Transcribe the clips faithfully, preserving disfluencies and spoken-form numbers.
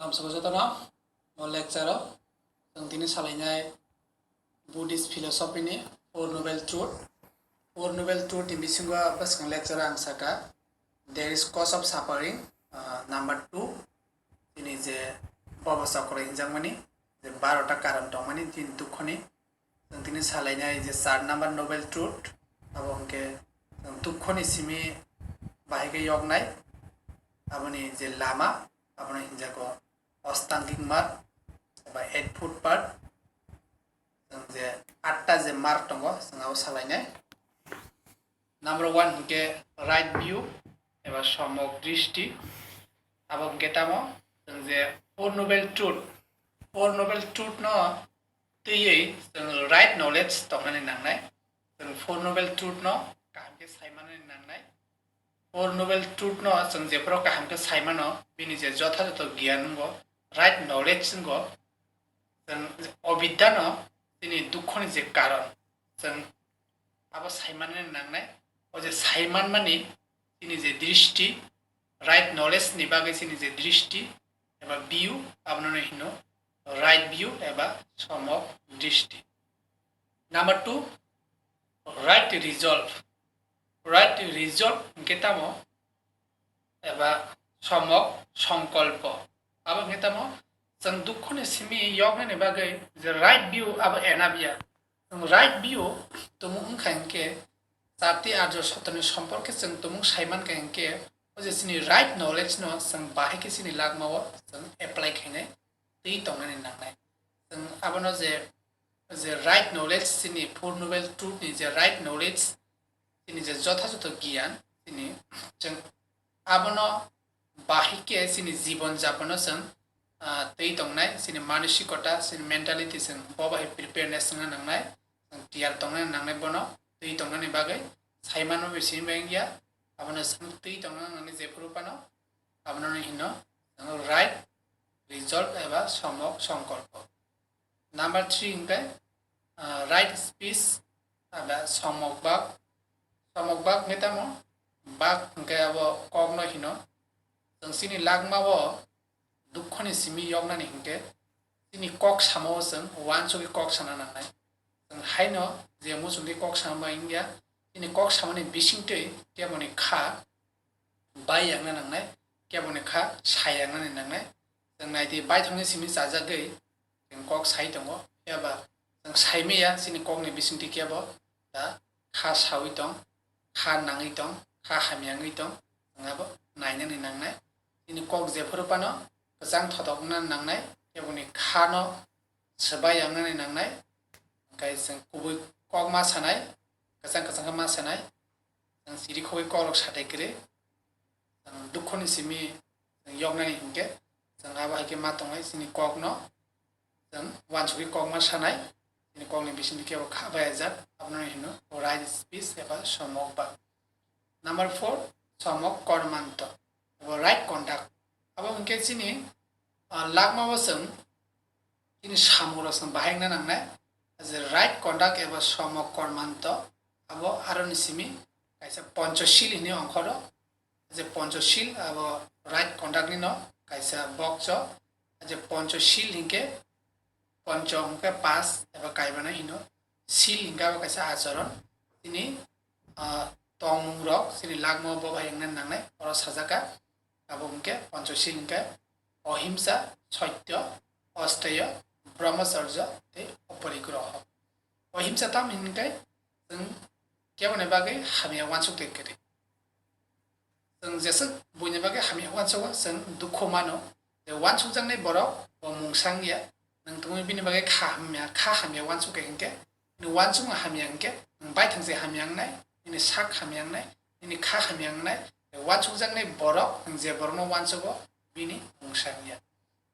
Tamo sabo jotono o lecture o chwng tini salainai Buddhist philosophy ni Four Noble Truth. Four Noble Truth ni bisingo bwskang lecture o ang saka, there is cause of suffering, ah, number two, tini je bobo chokro hinjakmani, je barota karon tongmani, tini dukhoni, chwng tini salainai je char number Noble Truth, abo hwnkhe chwng dukhoni simi bahai khe yoknai, aboni je lama, abono hinjago Ostangik Marg eba Eight Foot Path, chwng je atta je marg tongo, chwng abo salainai. Number one hwnkhe right view eba somok dristi. Abo hwnkhe tamo chwng je Four Noble Truth, Four Noble Truth no twiwi chwng right knowledge tongnani nangnai. Chwng Four Noble Truth no kaham khe saimanani nangnai. Four Noble Truth no chwng jephuru kaham khe saimano, bini je jothajoto giyan wngo, right knowledge wngo, chwng obidya no chini dukhoni je karon, chwng abo saimanani nangnai. O je saimanmani chini je dristi, right knowledge ni bagwi chini je dristi eba view, abono hino right view eba somok dristi. Number two, right resolve. Right resolve hwnkhe tamo eba somok songkolpo. Abo hwnkhe tamo chwng dukhoni simi yoknani bagwi je right view abo enough ya. Chwng right view tumung wngkha hwnkhe chati arjo sotoni somporke chwng tumung saimankha hwnkhe o je chini right knowledge no chwng bahai khe chini lagmao chwng apply khainai twi tongnani nangnai. Chwng abono je, je right knowledge, chini Four Noble Truth ni je right knowledge, chini je jothajoto giyan, chini chwng abono bahai khe chini jibon japono chwng, ah, twi tongnai, chini manosikota, chini mentality chwng bo bahai preparedness wngna nangnai, chwng tiyar tongna nangnai bono twi tongnani bagwi. Saimano bai simi bai wngya, abono chwng twi tongna nangnai jephuru phano, abono hino chwng right resolve eba somok songkolpo. Number three hwnkhe, ah, right speech eba somok bak. Somok bak hwnkhe tamo? Bak hwnkhe abo kokno hino. Chwng chini lagmao dukhoni simi yoknani hwnkhe chini kok samao chwng uansugwi kok sana nangnai. Chwng haino je muchungwi kok sama bai wngya, chini kok samani bisingtwi keboni kha bai yangna nangnai, keboni kha sai yangnani nangnai. Chwng naidi baithangni simi chajagwi chwng kok sai tongo, phiya ba chwng sai maya chini kokni bisingtwi kebo da kha saui tong, kha nangwi tong, kha hamya wngwi tong, chwng abo nainani nangnai. Chini kok jephuru phano kwchang thotok wngna nangnai, keboni kha no swbai yangnani nangnai, hwnkhe chwng kubui kok ma sanai, kwchang kwchang khe ma sanai, chwng siri khogwi kokrok satai kwrwi, chwng dukhoni simi chwng yoknani hwnkhe, chwng abo hai khe ma tongnai chini kokno, chwng uansugwi kok ma sanai, chini kokni bisingtwi kebo kha bai ajak, abono hino right speech eba somok bak. Number four, somok kormanto, abo right conduct. Abo hwnkhe chini, ah, lagmao chwng chini samungrok chwng bahai wngna nangnai. Je right conduct eba somok kormanto, abo aroni simi kaisa ponchosil hini ongkhoro. Je ponchosil abo right conduct nino kaisa bokcho. Je ponchosil hinkhe, poncho hinkhe pas eba kaibana hino, sil hinkhe abo kaisa achoron. Chini, ah, tongmungrok chini lagmao bo bai wngna nangnai, oro sajaka. Abo hwnkhe ponchosil hwnkhe ohimsa, sotyo, osteyo, brahmacharya tei oporigroho. Ohimsa tamo hwnkhe chwng keboni bagwi hamya uansuk tei kwrwi. Chwng jeswk buini bagwi hamya uansugo chwng dukhu mano, je uansukjaknai borok bo mungsa wngya. Nwng tongwi bini bagwi kha hamya, kha hamya uansuk khe hwnkhe, nini uansukma hamya hwnkhe, nwng baithang se hamya wngnai, nini sak hamya wngnai, nini kha hamya wngnai. Uansukjaknai borok, nwng je borokno uansugo, bini mungsa wngya.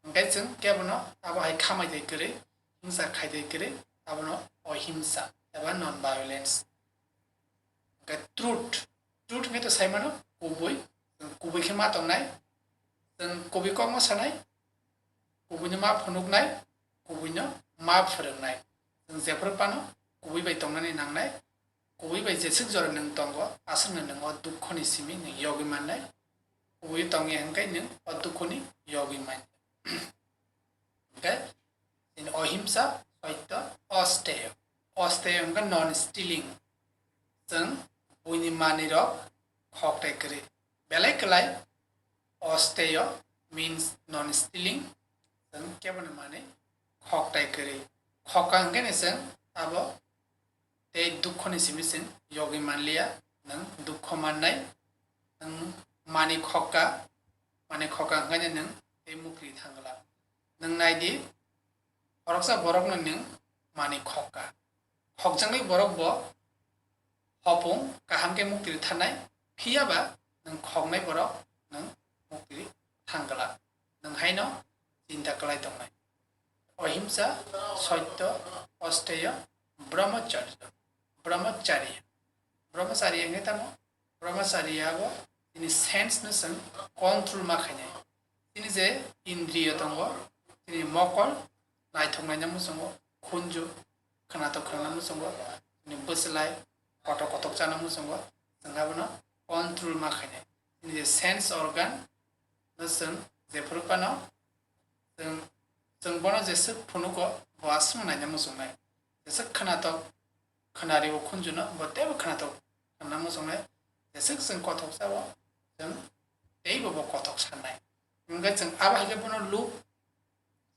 Hwnkhe chwng kebono abo hai khamai tei kwrwi, himsa khai tei kwrwi, abono ohimsa eba non-violence. Hwnkhe truth, truth hwnkhe to sai mano kubui, chwng kubui khe ma tongnai, chwng kubui kokma sanai, kubuino ma phunuknai, kubuino ma phwrwngnai. Chwng jephuru phano kubui bai tongnani nangnai, kubui bai jeswk jora nwng tongo, aswkno nwng o dukhoni simi nwng yogwi mannai, kubui tongya hwnkhe nwng o dukhoni yogwi manya. Tei hwnkhe non stealing, chwng buini manwirok khok tai kwrwi. Belai kwlai osteyo means non stealing, chwng keboni manwi khok tai kwrwi. Khokka hwnkhe ni chwng abo tei dukhoni simi chwng yogwi manliya, nwng dukho mannai, nwng manwi khokka, manwi khokka hwnkhe nwng tei mukri thangla. Nwng nai di, khoroksa borokno nwng manwi khokka. Khokjaknai borok bo hopung kaham khe muktwi thanai, phiya ba nwng khoknai borok nwng muktwi thang glak. Nwng haino chinta kwlai tongnai. Ohimsa, sotyo, osteyo, brahmacharya, brahmacharya. Brahmacharya hwnkhe tamo? Brahmacharya bo chini sense no chwng control ma khainai. Chini je indriyo tongo, chini mokol, naithok naina muchungo, khunju, khwnathok khwnana muchungo, chini bwslai, kothok kothok chana muchungo, chwng abono control ma khainai. Chini je sense organ no chwng jephuru phano chwng, chwng bono jeswk phunugo, bo aswk naina muchungnai. Jeswk khwnathok khwnari o khunjuno bo teibo khwnathok khwna muchungnai, jeswk chwng kothok sao, chwng teibo bo kothok sanai. Hwnkhe chwng abo hai khe bono luk,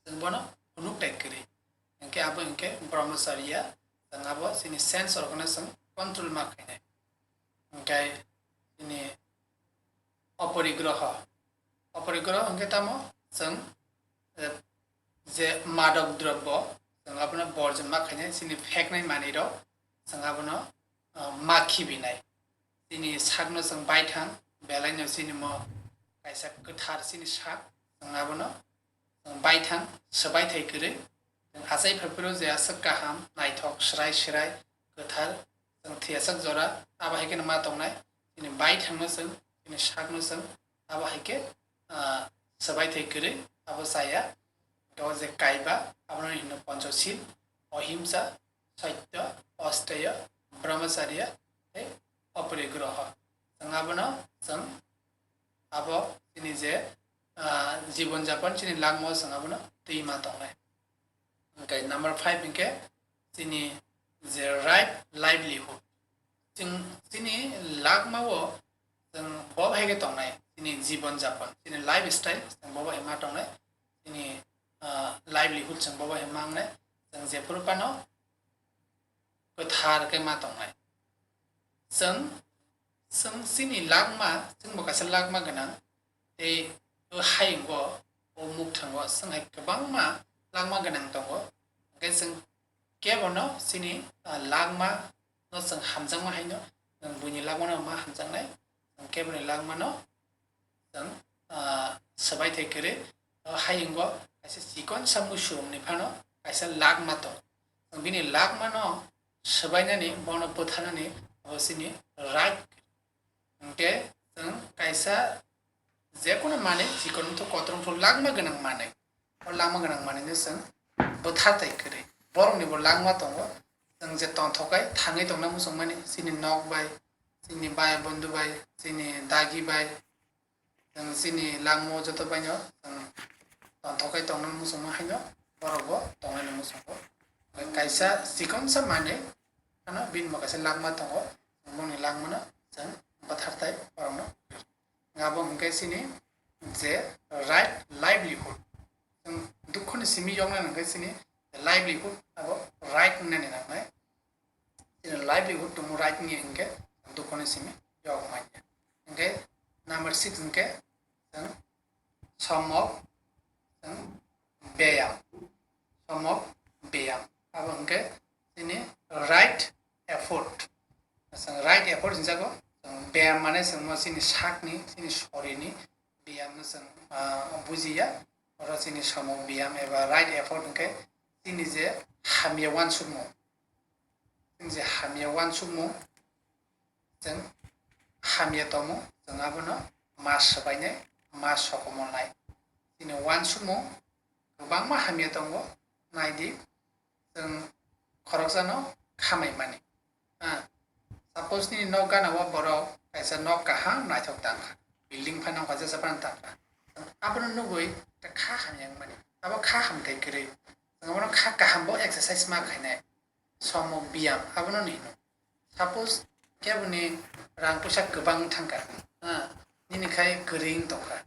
chwng bono phunuk tai kwrwi. Hwnkhe abo hwnkhe brahmacharya, chwng abo chini sense rokno chwng control ma khainai. Hwnkhe chini oporigroho, oporigroho hwnkhe tamo chwng, eh, je madok drobbo, chwng abono borjon ma khainai, chini pheknai manwirok, chwng abono, ah, ma khibinai. Chini sakno chwng baithang, belaino chini mo kaisa kwthar chini sak, chwng abono chwng baithang, swbai thai kwrwi. Chwng achai phaiphuru je aswk kaham, naithok, swrai swrai, kwthar, chwng thwiyasak jora, abo hai kheno ma tongnai, chini baithangno chwng, chini sakno chwng, abo hai khe, ah, swbai thai kwrwi, abo chaya. Hwnkhe o je kaiba, abono hino Panchashil, Ohimsa, Satya, Asteya, Brahmacharya, tei Aparigraha. Chwng abono chwng abo chini je, ah, jibon japon chini langmao chwng abono twi ma tongnai. Hwnkhe number five hwnkhe chini je right livelihood. Chwng chini langmao chwng bo hai khe tongnai, chini jibon japon, chini lifestyle chwng bo hai ma tongnai, chini, ah, livelihood chwng bo hai ma wngnai, chwng jephuru phano kwthar khe ma tongnai. Chwng, chwng chini langma, chwngbo kaisa langma gwnang, tei o hayungo, o mukthango chwng hai kwbangma langma gwnang tongo. Hwnkhe chwng kebono chini, ah, langma no chwng hamjakma haino, chwng buini langmano ma hamjaknai, chwng keboni langmano chwng, ah, swbai thai kwrwi, o hayungo kaisa chikonsa musurumni phano kaisa langma tongo. Chwng bini langmano swbainani, bono bwtharnani abo chini right. Hwnkhe chwng kaisa jekunu manwi chikon wngthu kotor wngthu langma gwnang manwi. O langma gwnang manwino chwng bwthar tai kwrwi. Boroknibo langma tongo. Chwng je tongthok kai thangwi tongna muchungmani chini nok bai, chini bai bondhu bai, chini dagi bai, chwng chini langmao joto baino chwng tongthok kai tongna muchungma haino borokbo tongnani muchungo. Kaisa chikonsa manwi phano bini bo kaisa langma tongo, boni langmano chwng bwthar tai borokno. Abo hwnkhe chini je right livelihood. Chwng dukhoni simi yoknani hwnkhe chini livelihood abo right wngnani nangnai. Chini livelihood tongmo right wngya hwnkhe dukhoni simi yok manya. Hwnkhe number six hwnkhe chwng somok, chwng beyam. Somok beyam. Abo hwnkhe chini right effort. Chwng right effort hinjago, chwng beyam mane chwngno chini sakni, chini sorini beyamno chwng, ah, bujiya. Oro chini somok beyam eba right effort hwnkhe chini je hamya uansukmung. Chini je hamya uansukmung, chwng hamya tongmung, chwng abono ma swbainai, ma sokomornai. Chini uansukmung kwbangma hamya tongo, naidi chwng khoroksano khamai mani. Ah, suppose nini nok gana o borok kaisa nok kaham naithok tangkha, building phano kaisa japan tangkha, abono nugwi ta kha hamya wngmani, abo kha hamthai kwrwi, chwng abono kha kahambo exercise ma khainai. somok biyam, abono ni hino. Suppose keboni rang puisa kwbang thangkha, ha, nini khai kwrwi wng tongkha,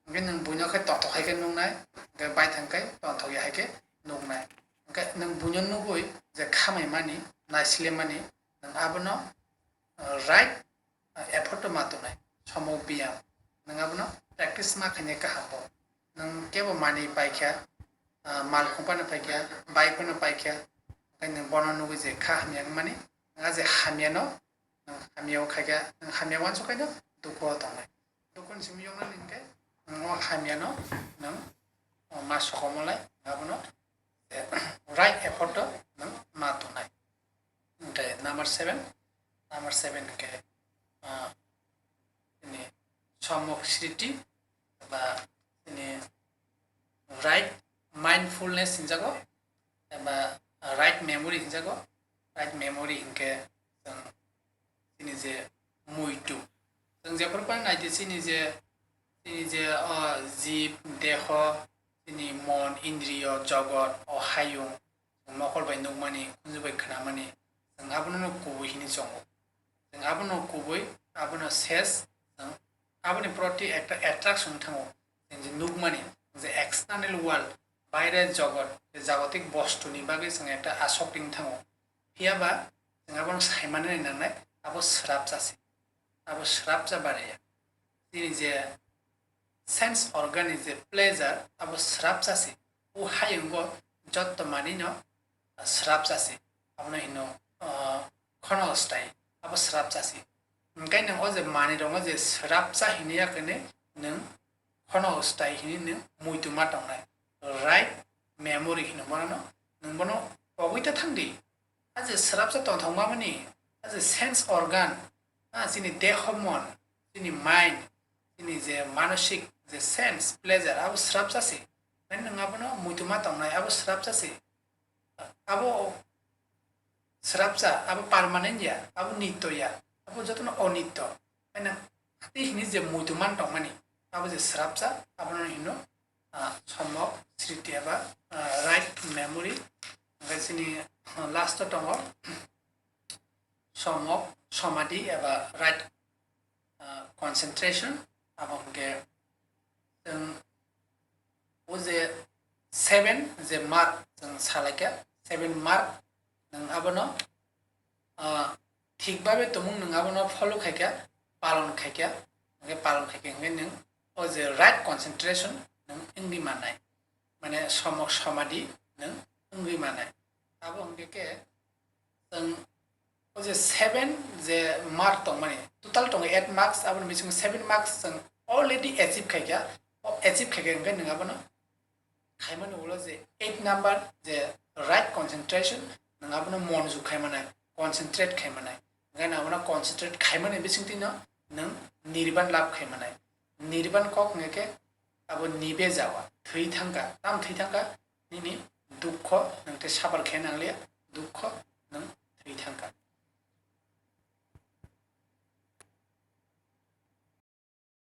hwnkhe nwng buino khai tongthok hai khe nuknai, hwnkhe baithang khai tongthok ya hai khe nuknai. Hwnkhe nwng buino nugwi je khamai mani, naisile mani, nwng abono, uh, right, uh, effort to ma tongnai, somok biyam. Nwng abono practice ma khainai kaham bo. Nwng kebo mani paikha, ah, mal khungpano paikha, bike phano paikha, hwnkhe nwng bono nugwi je kha hamya wngmani, nwng a je hamyano, nwng hamya o khaikha, nwng hamya uansuk khaino dukhu o tongnai. Dukhu ni simi yoknani hwnkhe nwng o hamyano nwng, o, ma sokomolai, nwng abono right effort o nwng ma tongnai. Hwnkhe number seven, number seven hwnkhe, ah, chini somok sriti ba chini right mindfulness hinjago, eba right memory hinjago. Right memory hinkhe chwng chini je muitu, chwng jephru phano naidi chini je, chini je, o, jib, deho, chini mon, indriyo, jogot, o hayung, chwng mokol bai nukmani, khunju bai khnamani, chwng abono no kubui hinwi chongo. Chwng abono kubui, abono ses, chwng aboni proti ekta attraction thango. Chwng je nukmani, je external world, baire jogot, je jagotik bostuni bagwi chwng ekta asokti wng thango. Phiya ba chwng abono saimani nangnai, abo swrapsa se. Abo swrapsa bare ya. Chini je sense organ ni je pleasure, abo swrapsa se. O hayungo jotto manwi no swrapsa se. Abono hino, ah, khono stai, abo swrapsa se. Hwnkhe nwng o je manwi rokno je swrapsa hinwi ya khe ne nwng khono stai hinwi nwng muitu ma tongnai. Right memory hino bono no, nwng bono pogwi ta thang di. A je swrapsa tongthokmani, a je sense organ, a chini deho mon, chini mind, chini je manosik je sense, pleasure, abo swrapsa se. Mane nwng abono muitu ma tongnai, abo swrapsa se. Abo swrapsa, abo permanent ya, abo nitto ya, abo jotono onitto. Mane tei hini je muitu man tongmani, abo je swrapsa, abono hino, ah, somok sriti eba, ah, right memory. Hwnkhe chini, ah, last o tongo somok somadhi eba right, ah, concentration. Abo hwnkhe chwng o je seven je mark chwng salaikha, seven mark nwng abono, ah, thik babe tongmung nwng abono follow khaikha, palon khaikha, hwnkhe palon khaikha hwnkhe nwng o je right concentration nwng wngwi mannai, mane somok somadhi nwng wngwi mannai. Abo hwnkhe khe chwng o je seven je mark tongmani, total tongo eight marks, aboni bisingo seven marks chwng already achieve khaikha, o achieve khaikha hwnkhe nwng abono khaimani ulo je eight number je right concentration, nwng abono monojog khaimanai, concentrate khaimanai. Hwnkhe nwng abono concentrate khaimani bisingtwino nwng nirban lab khaimanai. Nirban kok hwnkhe khe abo nibe jawa, thwi thangkha. Tamo thwi thangkha? Nini dukho nwng tei suffer khe nangliya, dukho nwng thwi thangkha.